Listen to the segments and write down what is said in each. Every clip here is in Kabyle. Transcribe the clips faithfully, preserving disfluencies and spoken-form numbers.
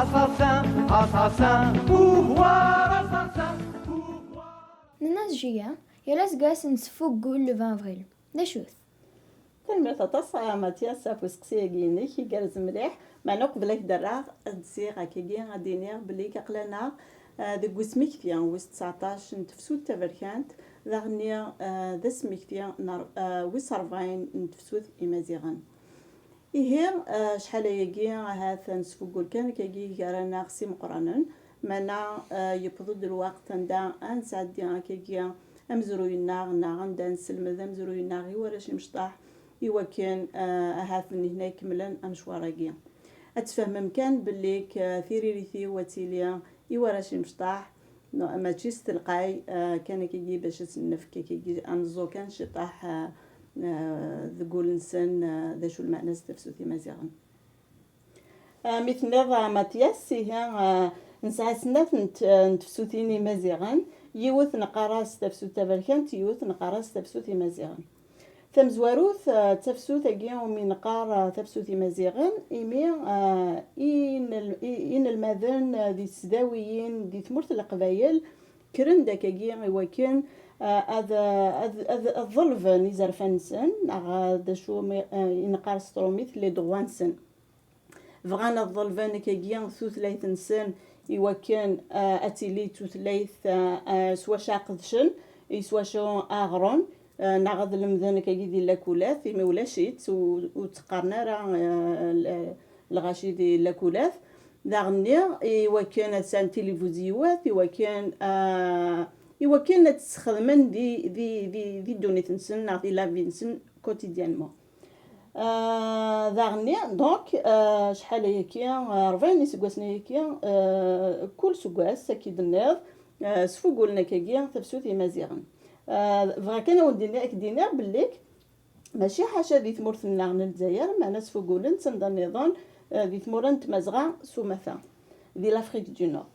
Assassin, assassin, pouvoir, assassin, pouvoir. Nenna Juillet, yal aseggas nettfuggul le vingt avril. D acu-t? Tanemmirt aṭas a Mathias ɣef useqsi-agi-inek, igerrez mliḥ. Meɛna uqbel ad k-d-rreɣ, ad d-ssiɣ akkagi, ad d-iniɣ belli aql-aneɣ, eh, deg usmekti wis tseɛṭac n tefsut taberkant, daɣenni, eh, d asmekti n r-, eh, wis rebɛin n tefsut imaziɣen. Ihi, eh, acḥal ayagi ahat nesfuggul kan akkagi gar-aneɣ s imeqqranen, meɛna, eh, yewweḍ-d lweqt anda ad nesɛeddi akkagi amezruy-nneɣ, neɣ anda ad nesselmed amezruy-nneɣ i warrac imecṭaḥ, i wakken, eh, ahat d nitni ay ikemmlen amecwar-agi. Ad tfehmem kan belli k-, tiririt-iw ad tili i warrac imecṭaḥ, no, mačči s telqay, eh, kan akkagi bac ad sen-nefk akkagi, ad neẓẓu kan ciṭaḥ, eh, eh, deg wul-nsen, eh, d acu lmeɛna s tefsut imaziɣen. Eh, mi tenniḍ, eh, Mathias, ihi, eh, nesɛa snat n t-, n tefsutin imaziɣen, yiwet neqqar-as tafsut taberkant, yiwet neqqar-as tafsut imaziɣen. Tamezwarut, eh, d tafsut-agi umi neqqar, eh, tafsut imaziɣen, imi, eh, inel-, i-, inelmaden, eh, di tesdawiyin, di tmurt n Leqbayel, kkren-d akkagi i wakken, eh, ad, ad, ad, ad ḍelben izerfan-nsen, neɣ, eh, d acu mi, eh, i neqqar s trumit les droits-nsen. Bɣan ad ḍelben akkagi tutlayt-nsen i wakken, eh, ad tili tutlayt, eh, eh, s wacu ad qedcen, i s wacu ad ɣren, eh, neɣ ad lemden akkagi di llakulat, imi ulac-itt, u-, ur tt-qqaren ara, eh, l-, lɣaci di llakulat. Daɣenni, i wakken ad sɛan tilifuziywat, i wakken, eh, i wakken ad tt-sxedmen di, di, di, di ddunit-nsen neɣ di la vie-nsen quotidiennement. Ah, daɣenni, donc, ah, acḥal ayagi, ah, rebɛin iseggasen ayagi, ah, kul seggas, akka i d-tenniḍ, ah, sfugulen akkagi tafsut imaziɣen. Ah, bɣiɣ kan ad wen-d-iniɣ, ad k-d-iniɣ belli mačči ḥaca di tmurt-nneɣ n Lezzayer, meɛna sfugulen-tt anda nniḍen, ah, di tmura n Tmazɣa s umata, di l'Afrique du Nord.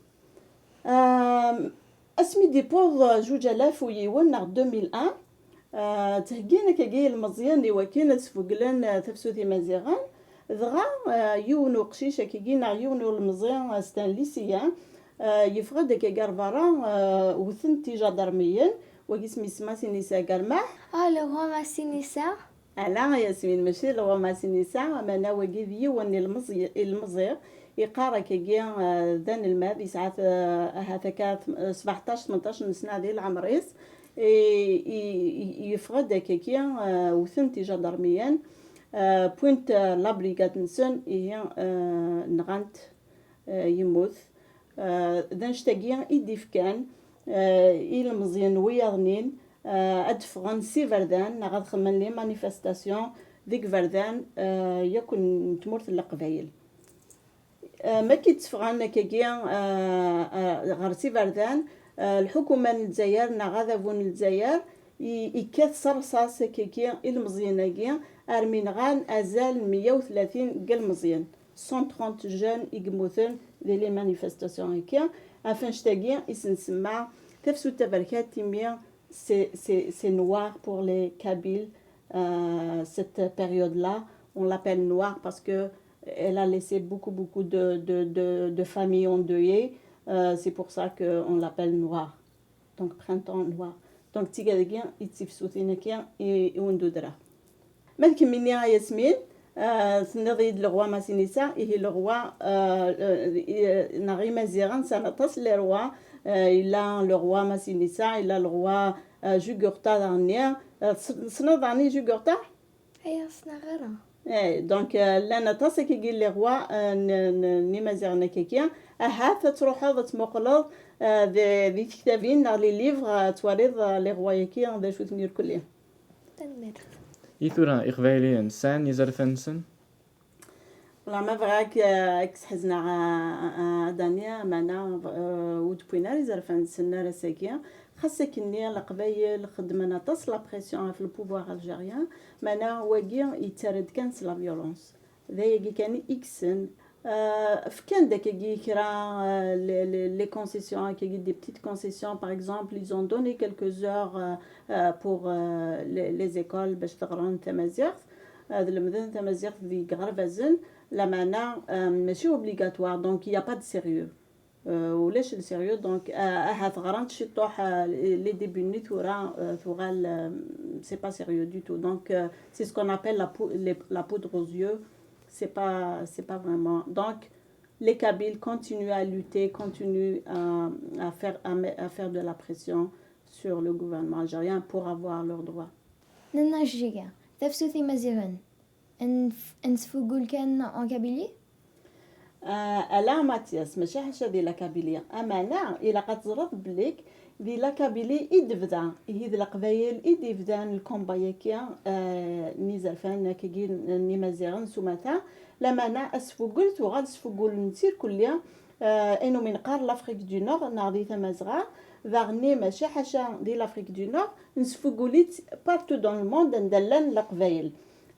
Am, asmi d-iwweḍ juǧ alaf u yiwen neɣ deux mille un, ah, ttheggin akkagi ilmeẓyen i wakken ad sfuglen, ah, tafsut imaziɣen, dɣa, ah, yiwen uqcic akkagi neɣ yiwen ulemẓi, ah, Stanley Siya, ah, yeffeɣ-d akkagi ar berra, ah, wten-t ijadarmiyen, wagi isem-is Massinissa Garmaḥ. Ah, le roi Massinissa. Ala, a Yasmin, mačči d le roi Massinissa, meɛna wagi d yiwen n ilmeẓy-, ilmeẓi, iqqar akkagi, eh, d anelmad, yesɛa, eh, ahat akka t-, sbeɛṭac, tmenṭac n sna di leɛmer-is, i, i, i, yeffeɣ-d akkagi, eh, wten-t ijadarmiyen, eh, wwin-t, eh, la brigade-nsen, ihi, eh, nɣan-t, eh, yemmut. Eh, d annect-agi i d-ifkan, eh, ilmeẓyen wiyaḍ-nnin, eh, ad d-ffɣen s iberdan neɣ ad xedmen les manifestations deg iberdan, eh, yakk n tmurt n Leqbayel. Eh, mi akka i d-ffɣen akkagi, eh, eh, ɣer s iberdan, eh, lḥukuma n Lezzayer neɣ adabu n Lezzayer i-, ikkat s rrṣaṣ akkagi ilmeẓyen-agi armi nɣan azal n meyya u tlatin n yilmeẓyen. Cent trente jeunes i yemmuten di les manifestations-agi. Ɣef annect-agi i s-nsemma tafsut taberkant, imi c'est, c'est, c'est noir pour les Kabyles, euh, cette période-là. On l'appelle noir parce que elle a laissé beaucoup, beaucoup de, de, de, de familles endeuillées. Euh, c'est pour ça qu'on l'appelle noir. Donc, printemps noir. Donc, d tigad-agi i d tifsutin-agi i, i wen-d-udreɣ. Ma d kemmini a Yasmin, ah, tenniḍ-iyi-d le roi Massinissa, ihi le roi, ah, eh, eh, neɣ Imaziɣen sɛan aṭas les rois, eh, yella le roi Massinissa, yella le roi, eh, Jugurtha daɣenni. Eh, tess-, tessneḍ daɣenni Jugurtha? Aya ur ssneɣ ara. Eh, donc, eh, llan aṭas akkagi les rois, eh, n, n, n Imaziɣen akkagi. Ahat ad truḥeḍ ad tmuqleḍ, eh, di, di tektabin neɣ les livres, eh, ad twaliḍ, eh, les rois-agi d acu-ten irkelli. Tanemmirt. I tura, Iqbayliyen sɛan izerfan-nsen? Wala ma bɣiɣ ad k-, ad k-sḥezneɣ, a, a, a Dani, meɛna, eh, ur d-wwin ara izerfan-nsen ar ass-agi. Xas akkenni, Leqbayel xeddmen aṭas la pression ɣef le pouvoir algérien, meɛna wagi yettarra-d kan s la violence. D ayagi kan i yekksen. Euh, fkan-d akkagi kra, euh, les, les, les concessions, akkagi des petites concessions, par exemple, ils ont donné quelques heures, euh, euh, pour, euh, les, les écoles, bac ad ɣren tamaziɣt, euh, ad lemden tamaziɣt di yiɣerbazen. Lameɛna, euh, mačči obligatoire, donc il y a pas de sérieux. Euh, ulac le sérieux, donc, euh, ahat ɣrant ciṭuḥ, euh, les débuts-nni, tura, euh, tuɣal, euh, c'est pas sérieux du tout. Donc, euh, c'est ce qu'on appelle la, pou- les- la poudre aux yeux. C'est pas, c'est pas vraiment. Donc, les Kabyles continuent à lutter, continuent à, à faire, à, me- à faire de la pression sur le gouvernement algérien pour avoir leurs droits. Nana Jiga, tafsut imaziɣen. N- Nesfugul kan en Kabylie? Euh, ala Mathias, mačči ḥaca di la Kabylie. Amana, ilaq ad teẓreḍ bellik di la Kabylie i d-bda, ihi d leqbayel i d-ibdan lkumba-yaki, euh, n izerfan akkagi n imaziɣen s umata. Lamana asfugel tuɣal sfugul n tirkelli, euh, ayen umi neqqar l'Afrique du Nord neɣ di Tamazɣa, daɣenni mačči ḥaca di l'Afrique du Nord, nesfugul-itt partout dans le monde anda llan leqbayel.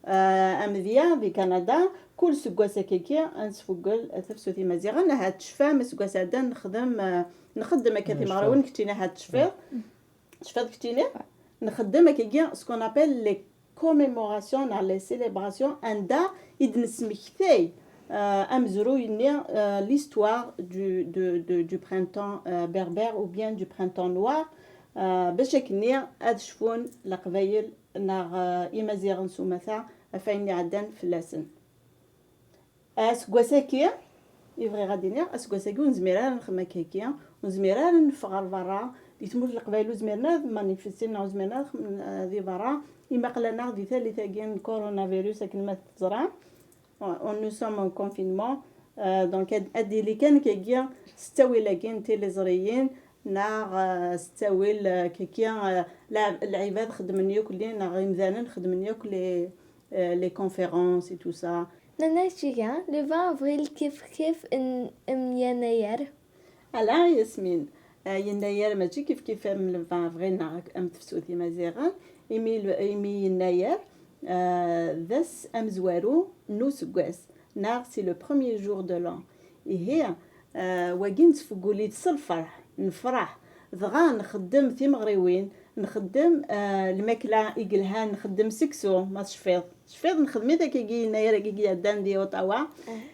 Euh, amedya di Kanada, kul seggas akkagi ad nesfugel tafsut imaziɣen. Ahat tecfam, aseggas iɛeddan nexdem, euh, nxeddem akka timeɣriwin, keččini ahat tecfiḍ. Tecfiḍ keččini? Nxeddem akkagi ce qu'on appelle les commémorations neɣ les célébrations, anda i d-nesmektay, euh, amezruy-nni, euh, l'histoire du, de, de, du printemps, euh, berbère ou bien du printemps noir, euh, bac akkenni ad cfun leqbayel neɣ, euh, imaziɣen s umata ɣef wayen iɛeddan fell-asen. Aseggas-agi, i bɣiɣ ad d-iniɣ, aseggas-agi ur nezmir ara ad nexdem akkagi, ur nezmir ara ad neffeɣ ɣer berra, di tmurt n Leqbayel ur zmiren ara ad manifestin neɣ ur zmiren ara ad xedmen, euh, di berra, imi aql-aneɣ di tallit-agi n coronavirus akken ma teẓram. On- nous sommes en confinement, euh, donc ad ad yili kan akkagi s ttawil-agi n tiliẓriyin neɣ, euh, s ttawil, euh, akkagi, euh, lɛib- lɛibad xeddmen yakk li neɣ imdanen xeddmen yakk les, euh, les conférences et tout ça. Nana Jiga, le vingt avril kif kif n em yennayer? Ala Yasmin, euh, yennayer mačči kif kif am le vingt avril neɣ am tefsut imaziɣen, imi le- imi yennayer, euh, d ass amezwaru n useggas, neɣ c'est le premier jour de l'an. Ihi, euh, wagi nesfugul-it s lferḥ, nefreḥ, dɣa nxeddem timeɣriwin, nxeddem, euh, lmakla i yelhan, nxeddem seksu, ma tecfiḍ. Tecfiḍ, nxeddem-it akkagi yennayer-agi i iɛeddan di Ottawa.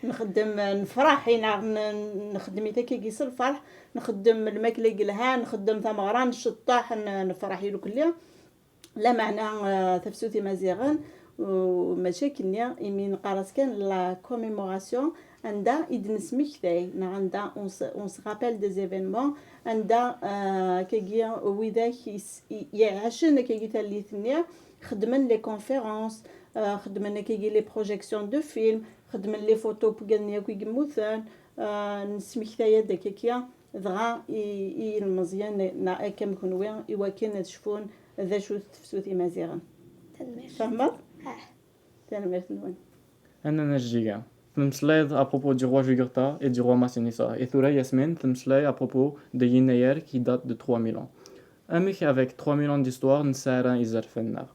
Nxeddem, euh, nefreḥ, i neɣ n- nxeddem-it akkagi s lferḥ, nxeddem lmakla i yelhan, nxeddem tameɣra, nceṭṭeḥ, n- nefreḥ i lkulli. Lameɛna, euh, tafsut imaziɣen, u- mačči akkenni, imi neqqar-as kan la commémoration, anda i d-nesmektay, neɣ anda on se, on se rappelle des événements, anda, euh, akkagi widak is- i- iɛacen akkagi tallit-nni, xeddmen les conférences, euh, xeddmen akkagi les projections de films, xeddmen les photos n wigad-nni akk i yemmuten, euh, nesmektay-d akkagi, dɣa i, i yilmeẓyen neɣ akka am kenwi, i wakken ad cfun d acu-t tefsut imaziɣen. Tanemmirt. Tfehmeḍ? Ah. Tanemmirt-nwen. Nana Jiga, temmeslayeḍ à propos du roi Jugurtha et du roi Massinissa. Et tura Yasmin, temmeslay à propos de yennayer qui date de trois mille ans. Amek avec trois mille ans d'histoire nesɛa ara izerfan-nneɣ?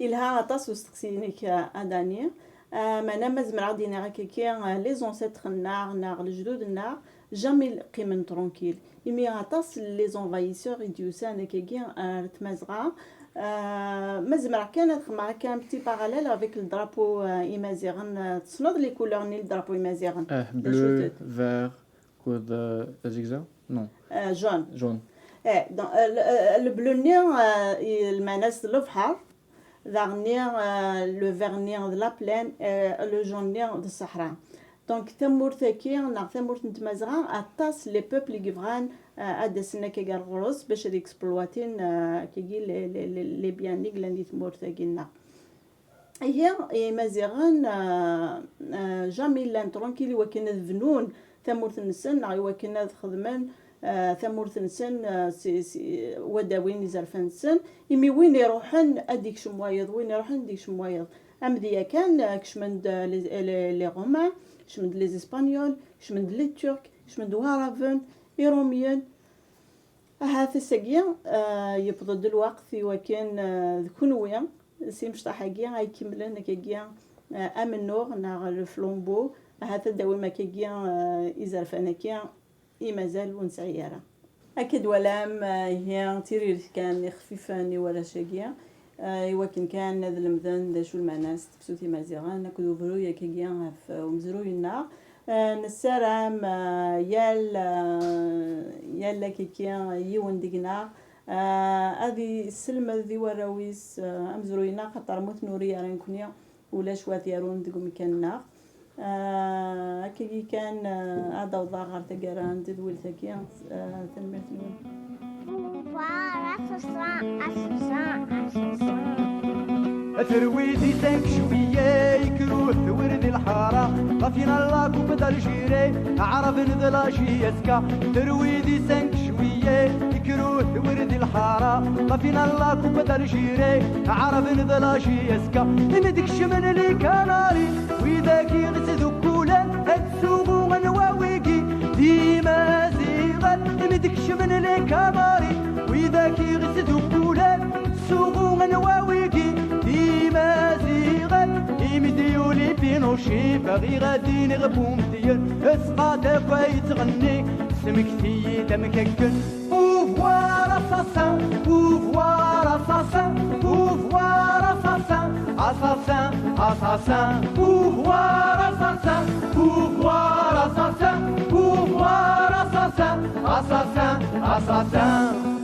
Yelha aṭas usteqsi-inek a Dani. Ah, meɛna ma zemreɣ ad d-iniɣ akkagi, ah, les ancêtres-nneɣ neɣ lejdud-nneɣ jamais qqimen tranquille. Imi aṭas les envahisseurs i d-yusan akkagi ar Tmazɣa. Ah, ma zemreɣ kan ad xedmeɣ akka un petit parallèle avec le drapeau, ah, imaziɣen. Ah, tessneḍ les couleurs-nni le drapeau imaziɣen? Eh, bleu, vert, akked, euh, azegzaw? Non, Ah, jaune. Jaune. Eh, donc, euh, le, euh, le bleu-nni, euh, i- lmeɛna-s d lebḥer, daɣenni, euh, le vert-nni d la plaine, euh, le jaune-nni d ṣṣeḥra. Donc tamurt-agi neɣ tamurt n Tmazɣa, aṭas les peuples i yebɣan, euh, ad d-asen akkagi ar ɣur-s bac ad exploitin, euh, akkagi les, les, les, les biens-nni yellan di tmurt-agi-nneɣ. Ihi Imaziɣen, euh, euh, jamais llan tranquille i wakken ad bnun tamurt-nsen neɣ i wakken ad xedmen, euh, tamurt-nsen, euh, si, si, wad awin izerfan-nsen, imi win iruḥen ad ikcem wayeḍ, win iruḥen ad ikcem wayeḍ. Amedya kan, euh, kecmen-d, euh, les, les, les Romains, kecmen-d les Espagnols, kecmen-d les Turcs, kecmen-d Waraben, Iṛumyen. Ahat ass-agi, euh, yewweḍ-d lweqt i wakken, euh, d kunwi, s imecṭaḥ-agi ay ikemmlen akkagi, euh, amennuɣ neɣ le flambeau, ahat ad d-tawim akkagi, euh, izerfan-agi i mazal ur nesɛi ara. Akka d-twalam, euh, ihi tiririt kan ixfifen i warrac-agi, eh, i wakken kan ad lemden d acu lmeɛna-s tefsut imaziɣen akked ubruy akkagi ɣef, eh, umezruy-nneɣ. Eh, nessaram, eh, yal, eh, yal akkiki yiwen deg-neɣ, eh, ad yesselmed i warraw-is, eh, amezruy-nneɣ, xaṭer ma ur t-nuri ara nekni, ulac wa t-yarun deg umkan-nneɣ. Eh, akkagi kan, eh, ad awḍeɣ ɣer taggara n tedwilt-agi. Eh, tanemmirt-nwen. Terwi di cinq juillet, ikruh tewri di lḥara. La finale la Coupe d'Algérie, Ɛaraben d la J S K. Terwi di cinq juillet, ikruh tewri di lḥara. La finale la Coupe d'Algérie, Ɛaraben d la J S K. Imi d-kecmen les Canaries, widak i ɣ-sdukkulen, ad suɣu anwa wigi d Imaziɣen. Imi d-kecmen les Canaries, widak i ɣ-sdukkulen, suɣu anwa wigi d Imaziɣen. Imi d-yuli Pinochet, bɣiɣ ad iniɣ Bumedyen, sqad akk ay yettɣenni, smekti-yi-d amek akken. Pouvoir assassin, pouvoir assassin, pouvoir assassin, assassin, assassin, pouvoir assassin, pouvoir assassin, pouvoir assassin, assassin, assassin.